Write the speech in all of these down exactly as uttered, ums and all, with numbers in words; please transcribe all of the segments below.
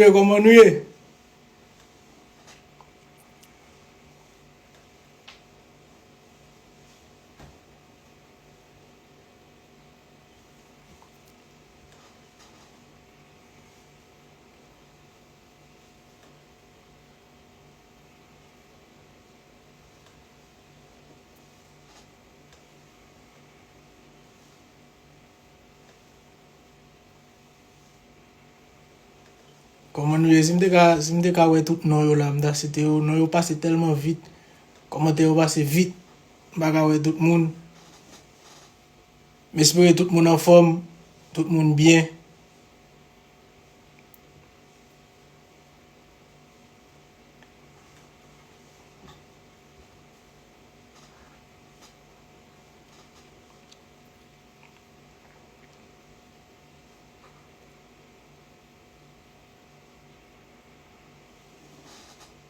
Kòman nou ye? Kòman nou ye? Si m te ka, si m te ka wè tout non yo la, m ta site yo. Non yo pase tèlman vit. Kòmantè yo pase vit. M pa ka wè tout moun. M espere tout moun anfòm, tout moun byen.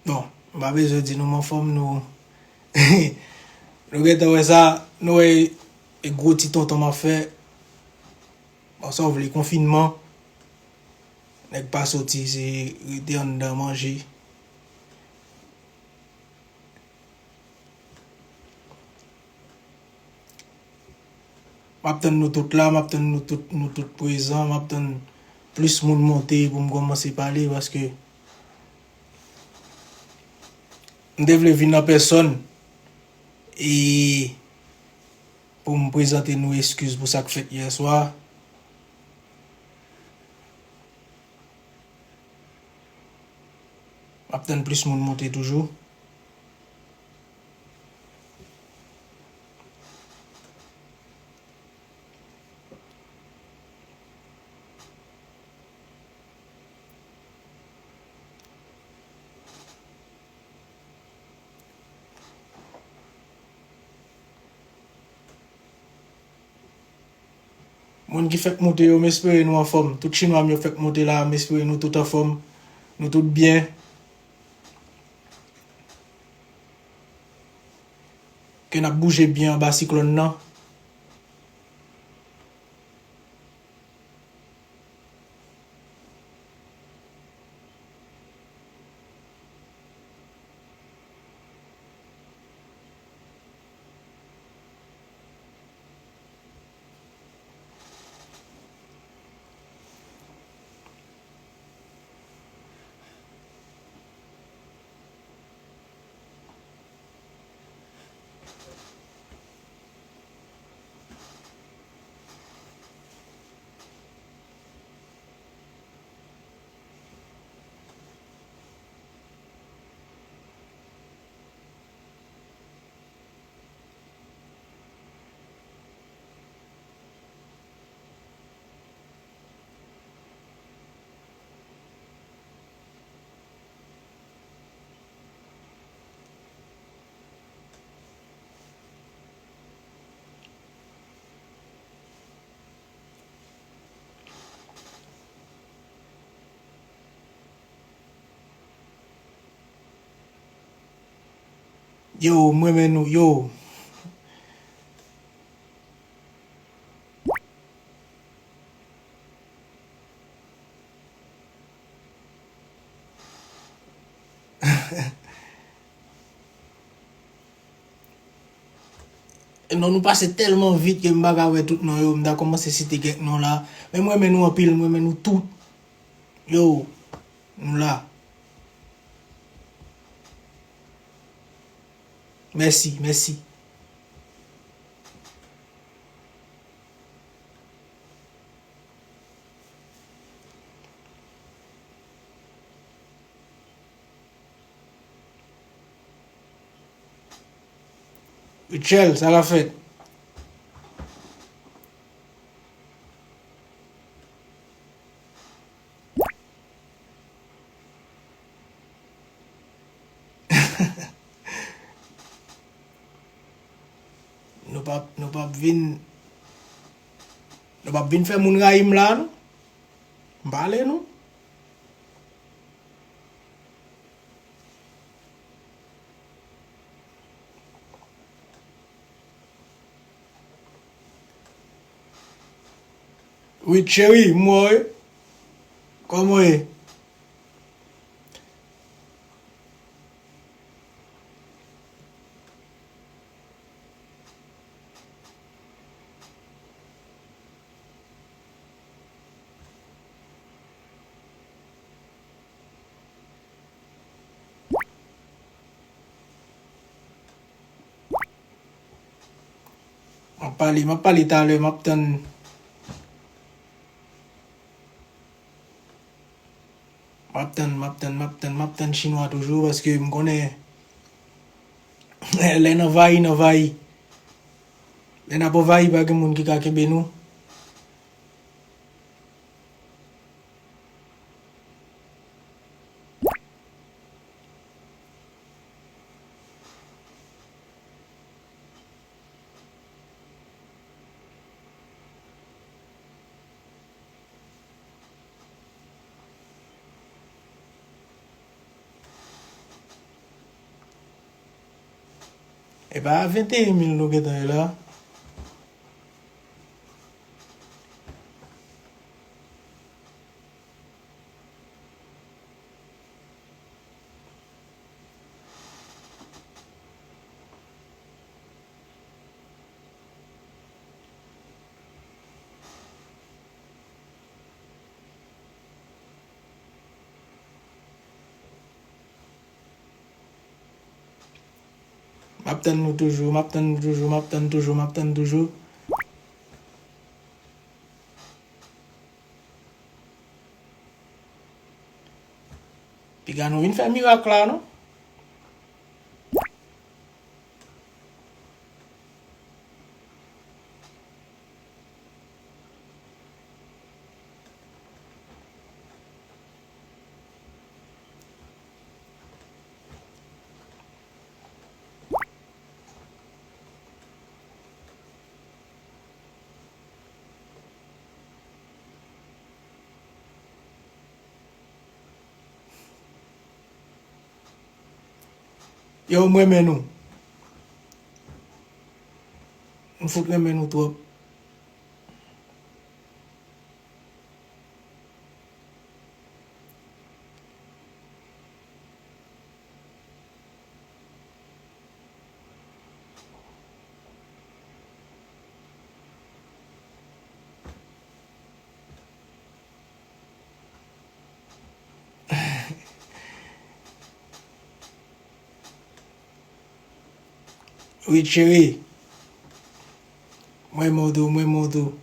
Bon, m pa bezwen di nou m anfòm, nou, nou gentan wè sa, nou wè e gwo ti tonton m ap fè. Bon, sa w vle, konfinman. Nèg pa soti, se rete anndan manje. M ap tann nou tout la, m ap tann nou tout, nou tout prezan, m ap tann plis moun monte pou m kòmanse pale, paske m te vle vin an pèsòn e pou m prezante nou eskiz pou sa k fèt yè swa. M ap tann plis moun monte toujou. Moun ki fèk moute yo, m espere nou anfòm. Tout chinwa m yo fèk moute la, m espere nou tout anfòm. Nou tout byen. Ke n ap bouje byen anba siklòn nan. Yo, m renmen nou, yo. Non, nou pase tèlman vit ke m pa ka wè tout non yo. M ta kòmanse site kèk non la. Men m renmen nou anpil, m renmen nou tout. Yo, nou la. Mèsi, mèsi. Rutshelle, sa k ap fèt? Nou p ap, nou p ap vin, nou p ap vin fè moun rayi m la, non. M pale, non. Wi, cheri, m wè w wi. Kòman w ye? M ap pale, m ap pale talè, m ap tann. M ap tann, m ap tann, m ap tann, m ap tann chinwa toujou, paske m konnen lè n anvayi, n anvayi. Lè n ap anvayi, pa gen moun ki ka kenbe nou. E pa venteyen mil nou gentan ye la. M ap tann nou toujou, m ap tann nou toujou, m ap tann toujou, m ap tann toujou. Piga nou vin fè mirak la, non? Yo, m renmen nou. M fout renmen nou twòp. Wi, cheri. Mwen renmen w tou, mwen renmen w tou.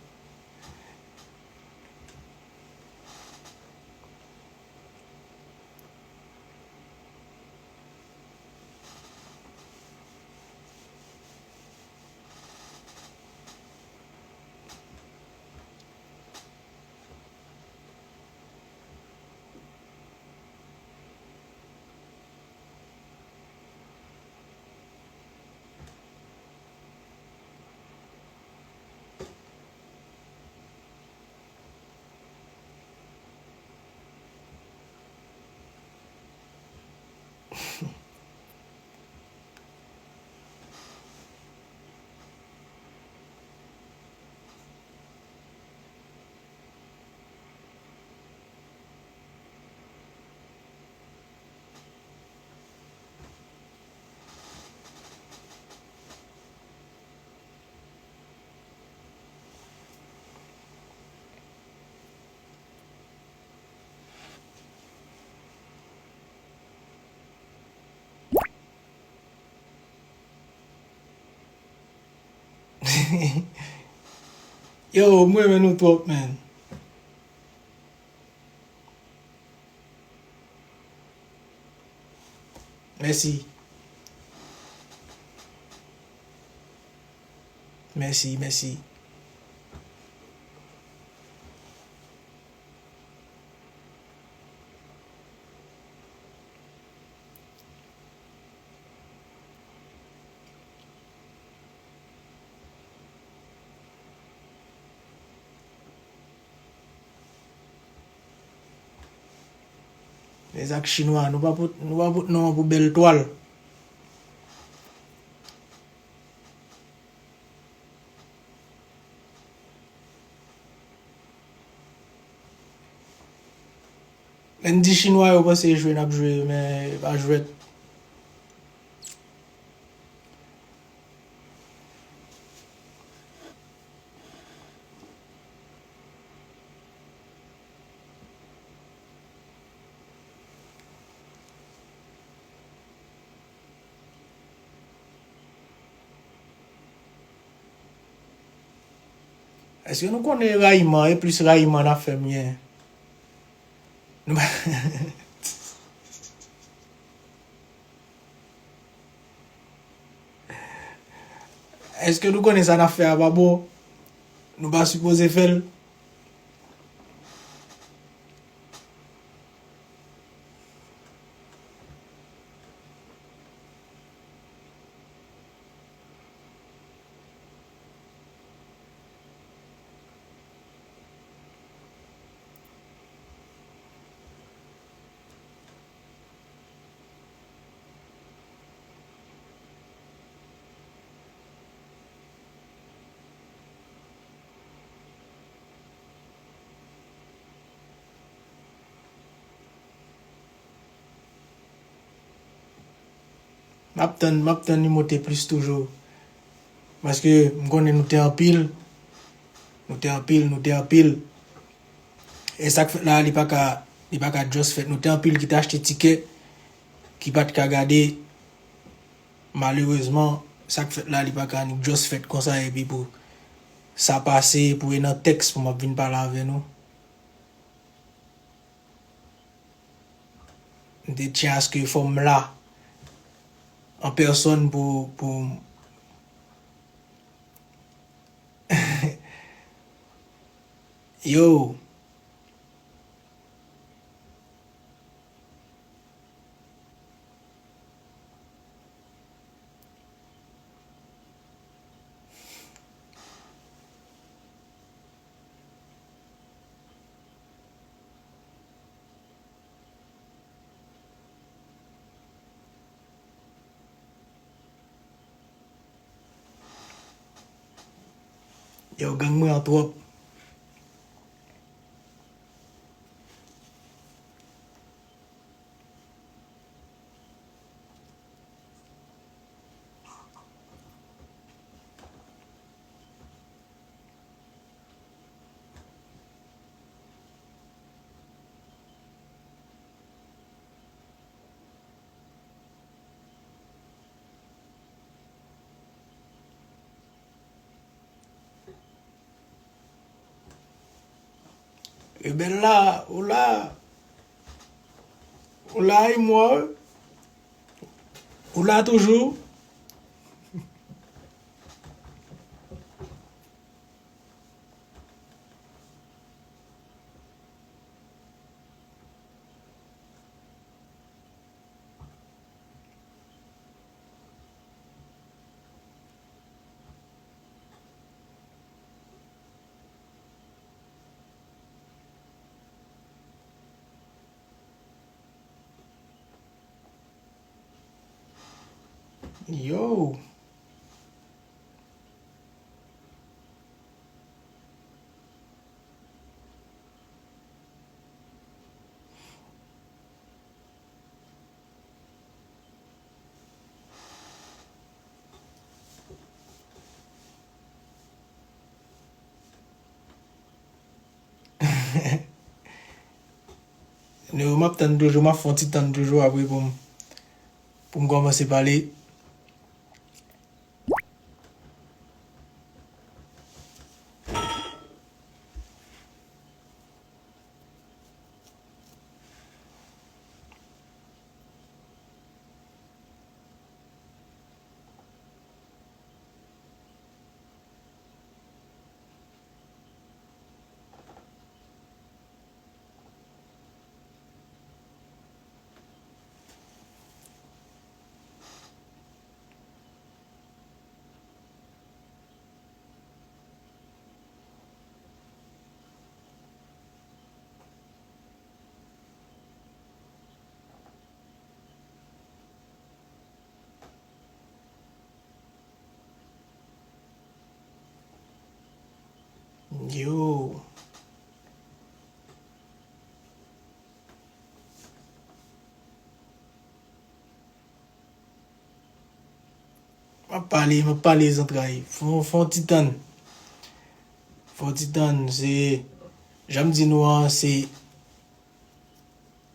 Yo, m renmen nou twòp, man. Mèsi. Mèsi, mèsi. Lèzak chinwa, nou pa pot, nou pa pot non an pou bèl twal. Lè n di chinwa yo panse jwe n ap jwe, men e pa jwèt. Èske nou konnen rayiman, e plis rayiman n ap fè m gen? Nou pa- Èske nou konnen sa n ap fè a pa bon? Nou pa sipoze fè l. M ap tann, m ap tann li monte plis toujou. Paske m konnen nou te anpil. Nou te anpil, nou te anpil. E sa k fèt la, li pa ka, li pa ka just fèt. Nou te anpil ki te achte tikè, ki pa t ka gade. Malerezman, sa k fèt la, li pa ka annik just fèt konsa, epi pou sa pase, pou e nan tèks pou m ap vin pale avè nou. M te tyen aske fò m la an pèsòn pou, pou, yo. Yo, gang mwen an twòp. Rebèl la, ou la, ou la, e mwen, ou la toujou. Yo. Yo, m ap tann toujou, m ap fè yon ti tann toujou apre pou m, pou m kòmanse pale. Yo. M ap pale, m ap pale zantray. Fè yon, fè yon ti tann. Fè yon ti tann, se, jan m di nou an, se,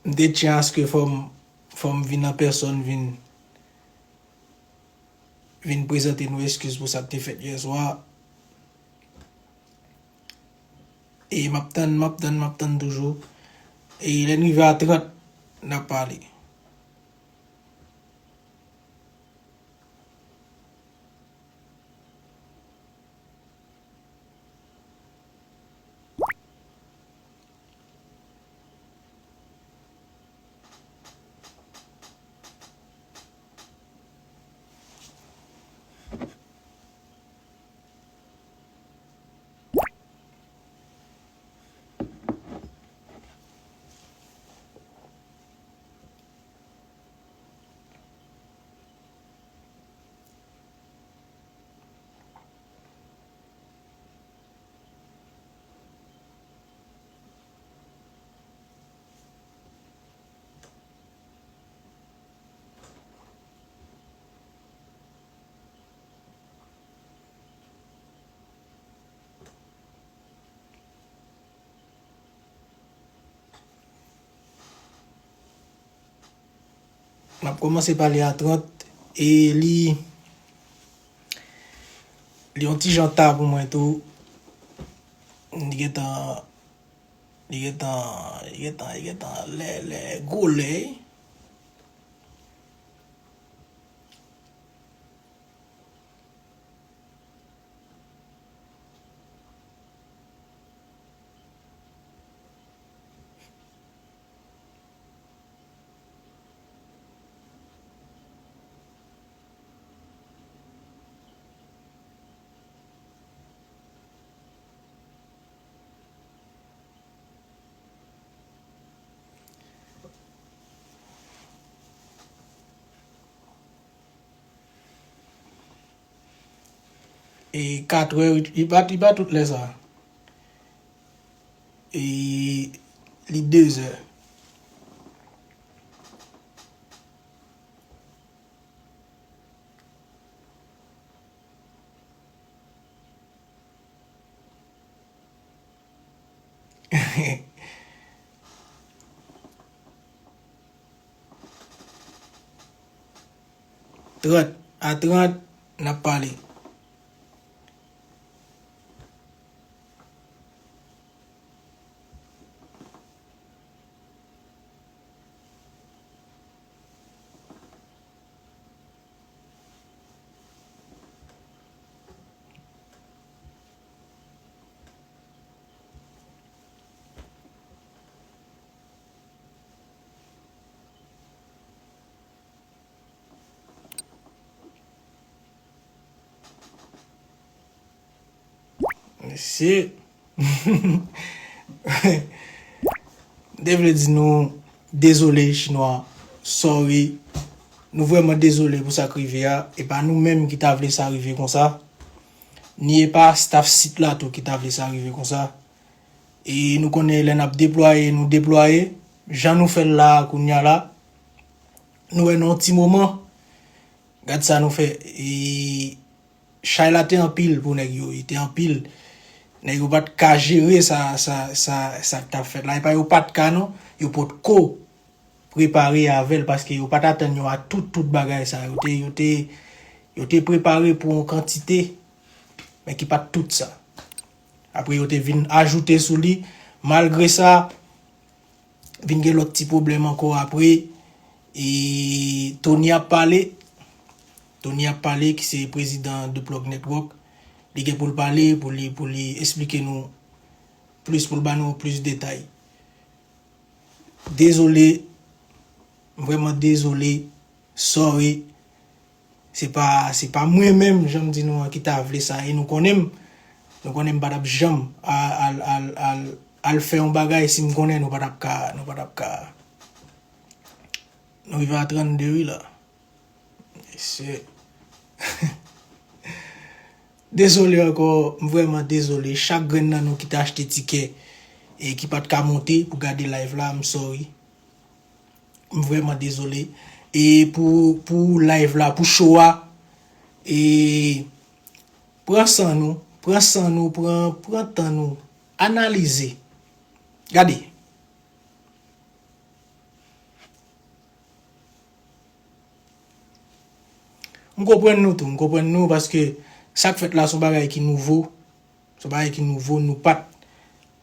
m te tyen aske fò m, fò m vin an pèsòn, vin, vin prezante nou eskiz pou sa k te fèt yè swa. E m ap tann, m ap tann, m ap tann toujou. E lè n rive a trant, n ap pale. M ap kòmanse pale a trant e li, li yon ti jan ta pou mwen tou. Li gentan, li gentan, li gentan, li gentan lè, lè, gwo lè. E katrè, li pa, li pa tout lè sa. E li dezè. Trant, a trant, n ap pale. Mesye. M te vle di nou dezole, Chinwa. Sorry. Nou vrèman dezole pou sa k rive a. E pa nou menm ki ta vle sa rive konsa. Ni e pa staff sit la tou ki ta vle sa rive konsa. E nou konnen lè n ap deplwaye, nou deplwaye. Jan nou fè l la a, kounye a la, nou wè nan yon ti moman. Gad sa nou fè. E chay la te anpil pou nèg yo, li te anpil. Nèg yo pa t ka jere sa, sa, sa, sa k t ap fèt la. E pa yo pa t ka non, yo potko prepare avè l paske yo pa t atann yo a tout, tout bagay sa. Yo te, yo te, yo te prepare pou yon kantite, men ki pa t tout sa. Apre yo te vin ajoute sou li. Malgre sa, vin gen lòt ti pwoblèm ankò apre. E Tony ap pale. Tony ap pale, ki se prezidan The Plug Network. Li gen pou l pale, pou li, pou li esplike nou plis, pou l ba nou plis detay. Dezole, m vrèman dezole, sorry. Se pa, se pa mwen menm, jan m di nou an, ki ta vle sa. E nou konnen m, nou konnen m pa t ap janm a-, al, al, al, al fè yon bagay si m konnen nou pa t ap ka, nou pa t ap ka. Nou rive a trannde wi la. Mesye. Dezole ankò, m vrèman dezole. Chak grenn nan nou ki te achte tikè e ki pa t ka monte pou gade live la, m sorry. M vrèman dezole. E pou, pou live la, pou show a, e pran san nou, pran san nou, pran, pran tan nou, analize. Gade. M konprann nou tou, m konprann nou paske sa k fèt la se yon bagay ki nouvo. Se yon bagay ki nouvo, nou pa t,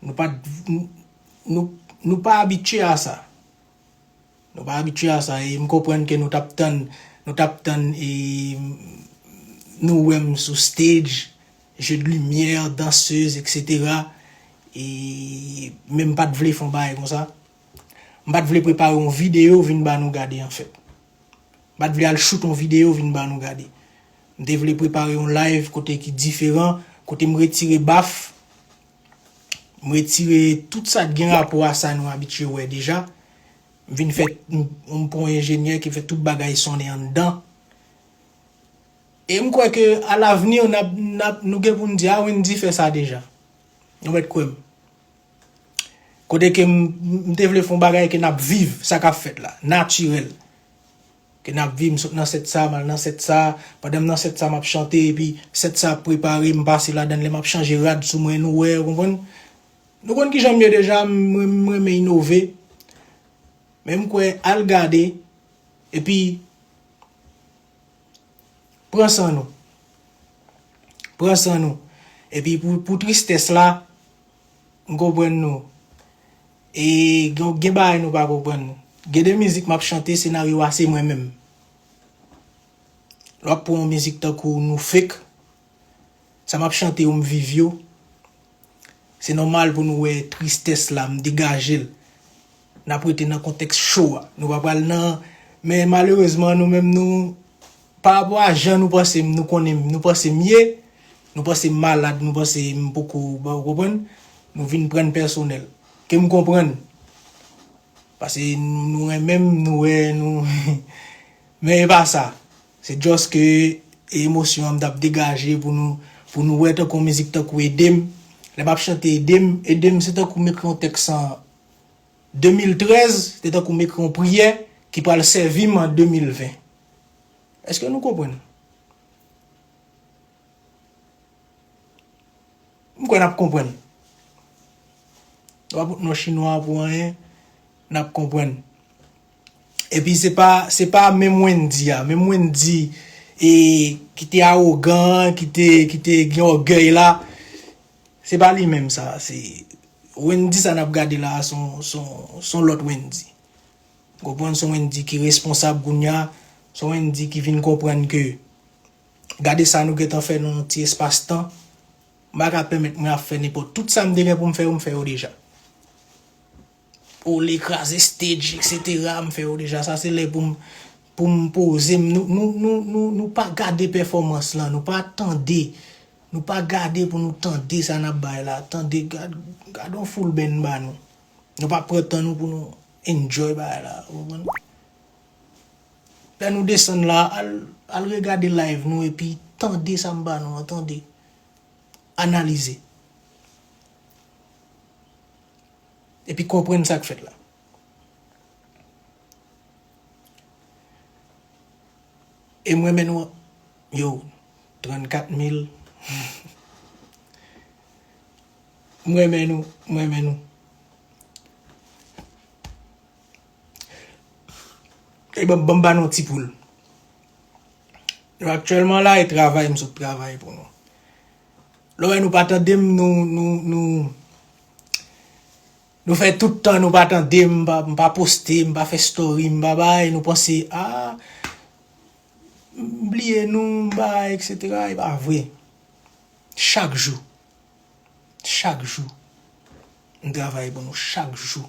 Nou pa, nou, nou pa abitye a sa. Nou pa abitye a sa. E m konprann ke nou t ap tann, nou t ap tann e nou wè m sou stage, jeu de lumière, dansez, et cetera. E, men m pa t vle fè yon bagay konsa. M pa t vle prepare yon videyo vin ba nou gade, anfèt. M pa t vle al shoot yon videyo vin ba nou gade. M te vle prepare yon live kote ki diferan, kote m retire baf, m retire tout sa k gen rapò a sa nou abitye wè deja. M vin fè, m, m pran yon enjenyè ki fè tout bagay sonnen anndan. E m kwè ke alavni, n ap, n ap, nou gen pou n di, "A, Wendy fè sa deja." Nou mèt kwè m. Kote ke m, m te vle fè yon bagay ke n ap viv, sa k ap fèt la, natirèl. Ke n ap viv, m sot nan sèt sa, m al nan sèt sa, pandan m nan sèt sa, m ap chante, epi sèt sa ap prepare, m pase ladan l, lè m ap chanje rad sou mwen, nou wè, ou konprann? Nou konn kijan m ye deja, m, m renmen inove. Men m kwè, al gade, epi pran san nou. Pran san nou. Epi pou, pou tristès la, m konprann nou. E gen, gen bagay nou pa konprann. Gen de mizik m ap chante, senaryo a se mwen menm. Lè w ap pran yon mizik tankou Nou Fake, sa m ap chante yo, m viv yo. Se nòmal pou nou wè tristès la, m degaje l. N ap rete nan kontèks cho a. Nou pa pral nan, men malerezman, nou menm nou, pa rapò a jan nou panse m, nou konnen m, nou panse m ye, nou panse m malad, nou panse m poko, ba, ou konprann? Nou vin pran n pèsonèl. Ke m konprann. Paske nou, nou renmen m, nou wè, nou, men e pa sa. Se just ke emosyon an m t ap degaje pou nou, pou nou wè tankou yon mizik tankou Ede m. Lè m ap chante Ede m, Ede m se tankou m ekri yon tèks an de mil trèz, se tankou m ekri yon priyè ki pral sèvi m an de mil ven. Èske nou konprann? M kwè n ap konprann. Nou pa pot non chinwa pou anyen, n ap konprann. Epi se pa, se pa menm Wendy a, menm Wendy e, ki te awogan, ki te, ki te gen ògèy la, se pa li menm sa, se Wendy sa n ap gade la, se yon, se yon, se yon lòt Wendy. Konprann, se yon Wendy ki responsab kounye a, se yon Wendy ki vin konprann ke gade sa nou gentan fè nan yon ti espas tan, m pa ka pèmèt mwen ap fè nenpòt. Tout sa m te gen pou m fè yo, m fè yo deja. Ole, kraze stage, et cetera, m fè yo deja. Sa se lè pou m, pou m poze m. Nou, nou, nou, nou, nou pa gade pèfòmans lan, nou pa tande. Nou pa gade pou nou tande sa n ap bay la. Tande, gad, gad yon full band ba nou. Nou pa pran tan nou pou nou enjoy bagay la. Ou konprann? Lè nou desann la, al, al regade live nou epi tande sa m ba nou an, tande. Analize. Epi konprann sa k fèt la. E m renmen nou, yo, trannkat mil. M renmen nou, m renmen nou. E ban, ban m ba nou ti poul. Nou aktyèlman la, e travay, m sot travay pou nou. Lè w wè nou pa tande m, nou, nou, nou, nou fè tout tan nou pa tande m, m pa, m pa poste, m pa fè story, m pa bay, nou panse, a, m bliye nou, m bay, et cetera. E pa vre. Chak jou. Chak jou. M travay pou nou chak jou.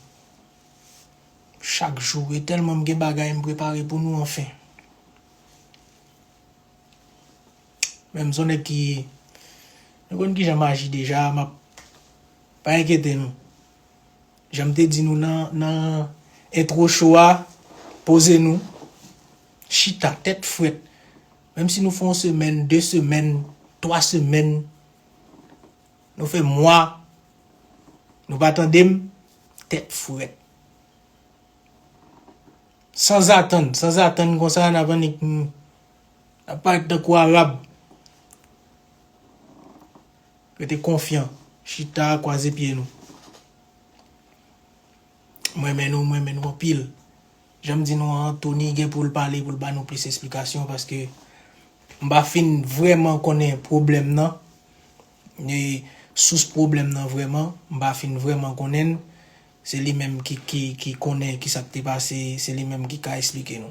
Chak jou. E tèlman m gen bagay m prepare pou nou, anfen. Men m se yon nèg ki, nou konn kijan m aji deja, m ap, pa enkyete nou. Jan m te di nou nan, nan entwo show a, poze nou, chita, tèt frèt. Menm si nou fè yon semèn, de semèn, twa semèn, nou fè mwa, nou pa tande m, tèt frèt. Sanzatann, sanzatann konsa, n ap annik, n ap parèt tankou Arab. Rete konfyan, chita, kwaze pye nou. M renmen nou, m renmen nou anpil. Jan m di nou an, Tony gen pou l pale, pou l ba nou plis esplikasyon, paske m pa fin vrèman konnen pwoblèm nan. E sous pwoblèm nan vrèman, m pa fin vrèman konnen l. Se li menm ki, ki, ki konnen ki sa k te pase, se li menm ki ka esplike nou.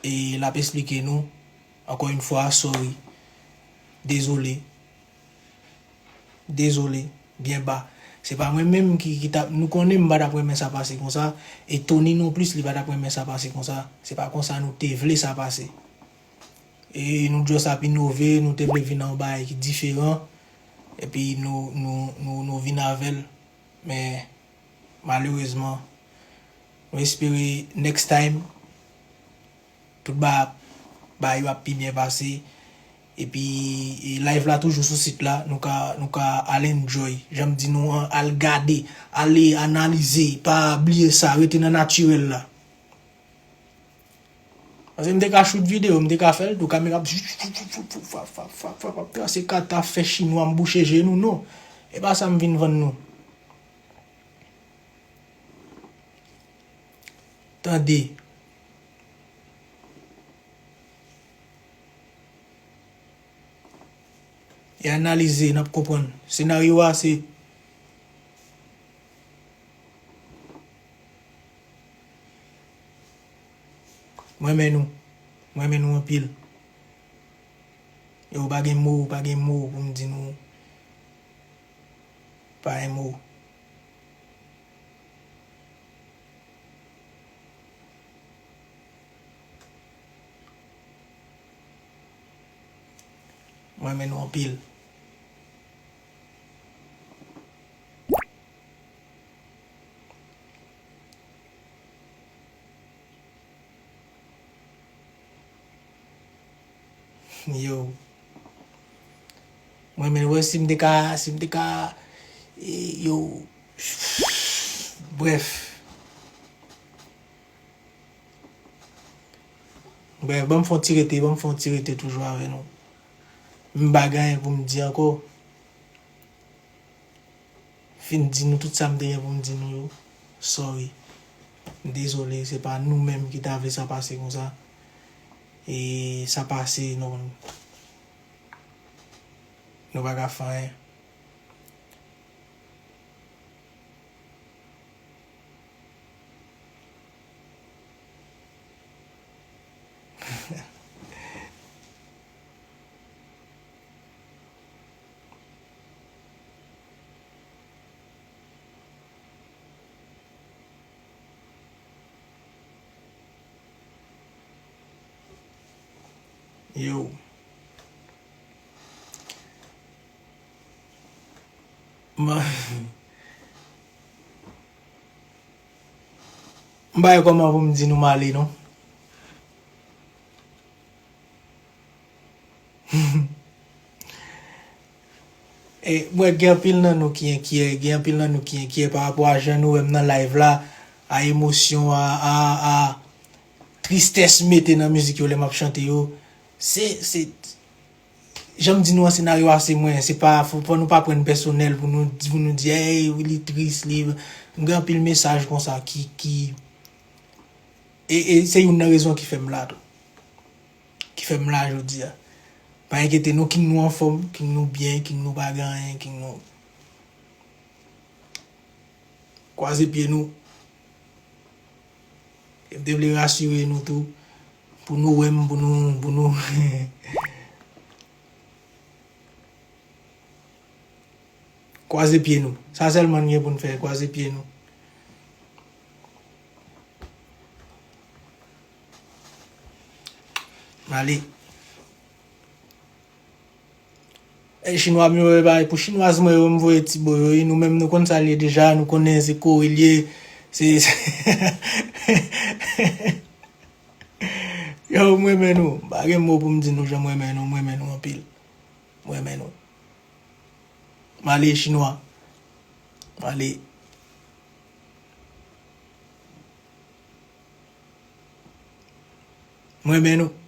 E l ap esplike nou, ankò yon fwa, sorry. Dezole. Dezole, byen ba. Se pa mwen menm ki, ki t ap, nou konnen m pa t ap renmen sa pase konsa, e Tony non plis, li pa t ap renmen sa pase konsa. Se pa konsa nou te vle sa pase. E nou just ap inove, nou te vle vin nan yon bagay ki diferan, epi nou, nou, nou, nou vin avè l. Men, malerezman, nou espere next time, tout ba-, bagay yo ap pi byen pase. Epi, e, live la toujou sou sit la, nou ka, nou ka al enjoy. Jan m di nou an, al gade, ale analize, pa bliye sa, rete nan natirèl la. Paske m te ka shoot videyo, m te ka fè l tou, kamera ap trase kat, ap fè chinwa m bouche je nou, non. E pa sa m vin vann nou. Tande. E analize, n ap konprann. Senaryo a se M renmen nou. M renmen nou anpil. Yo, pa gen mo, pa gen mo pou m di nou. Pa gen mo. M renmen nou anpil. Yo. Mwen menm, wè, si m te ka, si m te ka, e, yo, brèf. Brèf, ban m fè yon ti rete, ban m fè yon ti rete toujou avè nou. M pa gen anyen pou m di ankò. Fin di nou tout sa m te gen pou m di nou yo. Sorry. M dezole, se pa nou menm ki ta vle sa pase konsa. E sa pase, nou, nou pa ka fè anyen. Yo. Ma-, m pa gen kòman pou m di nou m ale, non. E, mwen, gen anpil nan nou ki enkyè, gen anpil nan nou ki enkyè pa rapò a jan nou wè m nan live la, a emosyon, a, a, a tristès m mete nan mizik yo lè m ap chante yo. Se, se, jan m di nou an, senaryo a se mwen, se pa, fò, fò nou pa pran n pèsonèl pou nou, pou nou di, "Ey, li tris, li," m gen anpil mesaj konsa ki, ki, e, e se youn nan rezon ki fè m la tou. Ki fè m la jodi a. Pa enkyete nou, king nou anfòm, king nou byen, king nou pa gen anyen, king nou kwaze pye nou. E m te vle rasire nou tou, pou nou wè m, pou nou, pou nou kwaze pye nou. Sa sèlman n gen pou n fè, kwaze pye nou. M ale. E chinwa m yo, e bay pou chinwaz mwen yo, m voye ti bo yo, wi. Nou menm, nou konn sa l ye deja, nou konnen se kore l ye. Se, se, yo, m renmen nou. M pa gen mo pou m di nou jan m renmen nou, m renmen nou anpil. M renmen nou. M ale, chinwa. M ale. M renmen nou.